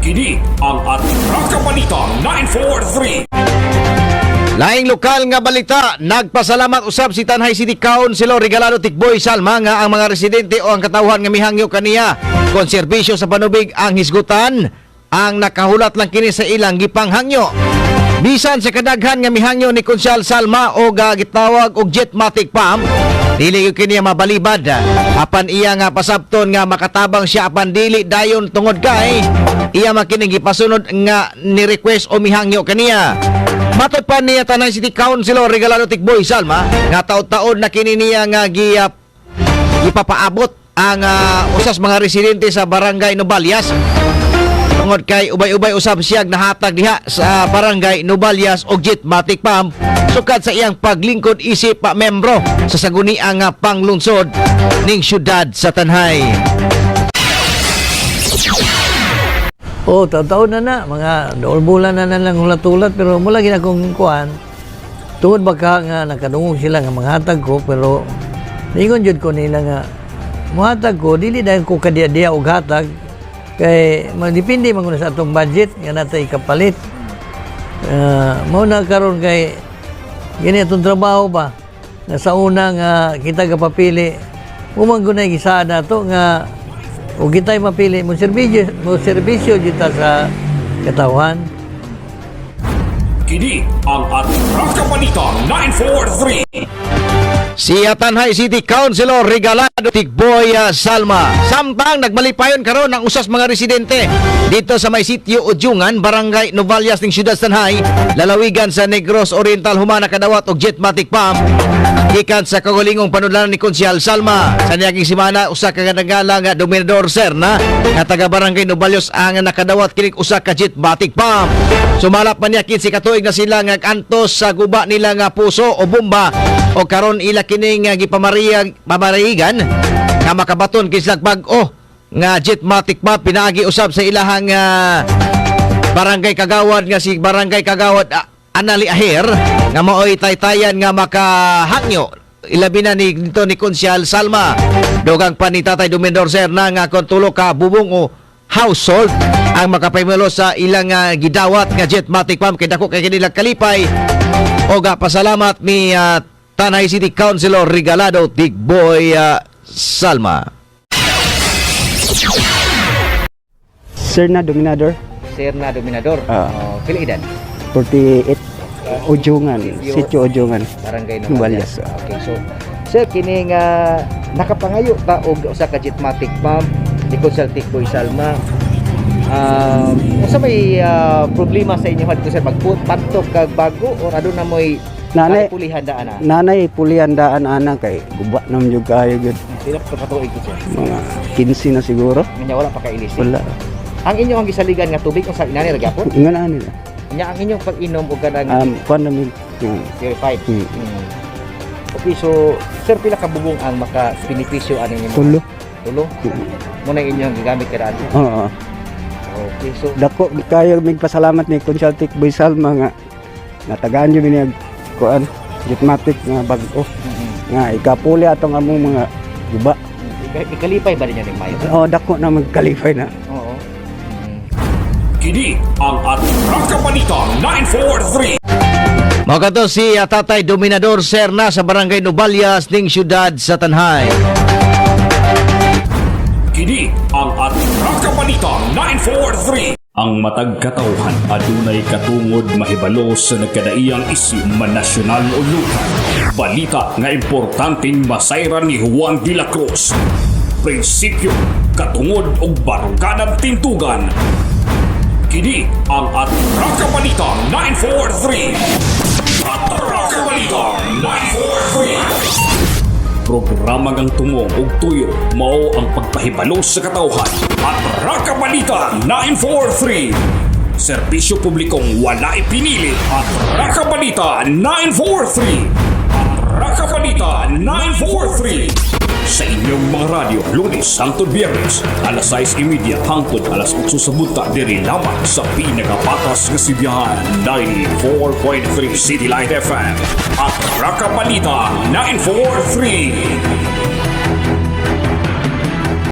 Kini ang Atraka Balita 943. Laing lokal nga balita, nagpasalamat usab si Tanay City Councilor Regalado Tikboy Salma nga ang mga residente o ang katawhan nga mihangyo kaniya kon serbisyo sa panubig ang hisgutan, ang nakahulat lang kini sa ilang gipanghangyo. Bisan sa kadaghan nga mihangyo ni Konsyal Salma o gitawag og jetmatic pump, dili gyud kini mabalibad. Apan iya nga pasabton nga makatabang siya apan dili dayon tungod kay iya makining gipasunod nga ni request o mihangyo kaniya. Matod pa niya Tanay City Councilor Regalado Tikboy Salma nga taon-taon na kini niya nga gipapaabot ang usas mga residente sa Barangay Nubalias tungod kay ubay-ubay usab siyag nahatag diha sa Barangay Nubalias og Jetmatic Pump sukad sa iyang paglingkod isip pa membro sa sangguniang nga panglungsod ning syudad sa Tanay. Oo, taon-taon na na, mga dool bulan na na lang hulat-hulat, pero mula gina kong kuan, tungod baka nga nakadungog sila nga manghatag ko, pero ningon jud ko nila nga, muhatag ko, dili dahil ko kadiya-diya og hatag, kay magdepende man kuno sa atong budget nga natay kapalit. Mao na karon kay gini atong trabaho ba, nga sa una nga kita gapapili, umang gunay gisaad nato nga o kita'y mapili mo serbisyo jud ta sa katawhan. Kini ang Atraka Balita 943. Si Tanay City Councilor Regalado Tikboy Salma. Samtang nagmalipayon karon ang usas mga residente dito sa may sitio Udyungan, Barangay Novalias ning Siyudad Tanay, lalawigan sa Negros Oriental human nakadawat og jetmatic pump gikan sa kagulingong panudlanan ni Konsyal Salma. Sa niaging semana, usa ka kadagala nga Dominador Serna nga taga Barangay Novalios ang nakadawat kinig usa ka jetmatic pump. Sumalap man niya 15 ka tuig na sila nga antos sa guba nila nga puso o bomba o karon ila kining gipamariyag pamarigan nga makabaton kislag bag-o nga jetmatic pump pinaagi usab sa ilahang barangay kagawad nga si Barangay Kagawad Anali Aher nga maoy taytayan nga makahangyo ilabi na ni dito ni Konsyal Salma. Dugang pa ni Tatay Dominador Serna nga kon tulo ka bubong o household ang makapahimalo sa ilang gidawat nga jetmatic pump kay dako kay kanila kalipay o ga pasalamat ni Tanay City Councilor Regalado Tikboy Salma. Serna Dominador. Serna Dominador. Ah. Oh, pila edad? 48, Ujungan, Sitio Ujungan. Barangay Novalias. Novalias. Okay, so sir, kini nga nakapangayo ta og usa ka jetmatic pump ni Consal Tikboy Salma. Unsa may problema sa inyo adto, sir, magpantok kag bago or aduna moy Nanay, pulihan daan na? Nanay pulihan daan ana kay guba nam jud kayo gyud. Pila ka katuig to, sir? Mga 15 na siguro. Nya wala pa ka ilisi. Wala. Ang inyong ang gisaligan nga tubig unsa, inani ra gyapon? Ingon ani na. Nya ang inyong pag-inom og kanang Kuan na mig purified. Okay, so sir, pila ka bubong ang maka benepisyo ani nimo? Tulo. Tulo. Muna inyong gigamit kada adlaw. Oo. Okay, so Dako kayo mig pasalamat ni Konsyal Tikboy Salma nga natagaan jud niya kuan jetmatic nga bag-o nga ikapuli atong among mga guba. Ikalipay ba ninyo ning mayo? Oh, dako na magkalipay na. Oo. Kini ang Atraka Balita 943. Mao kato si Tatay Dominador Serna sa Barangay Novalias ning syudad sa Tanay. Kini ang Atraka Balita 943. Ang matag katawhan adunay katungod mahibalo sa nagkadaiyang isyu man nasyonal o lokal. Balita nga importanteng masayran ni Juan de la Cruz. Prinsipyo, katungod og baruganan tintugan. Kini ang Atraka Balita 943. Atraka Balita 943. Programa ngang tungong ug tuyo mao ang pagpahibalo sa katawhan. Atraka Balita 943. Serbisyo publikong wala ipinili. Atraka Balita 943. Atraka Balita 943. Sa inyong mga radyo, Lunes hangtod Biyernes, alas 6:30 hangtod alas 8 sa buntag, diri lamang sa pinakapatas nga sibihan, 94.3 City Light FM. Atraka Balita 943.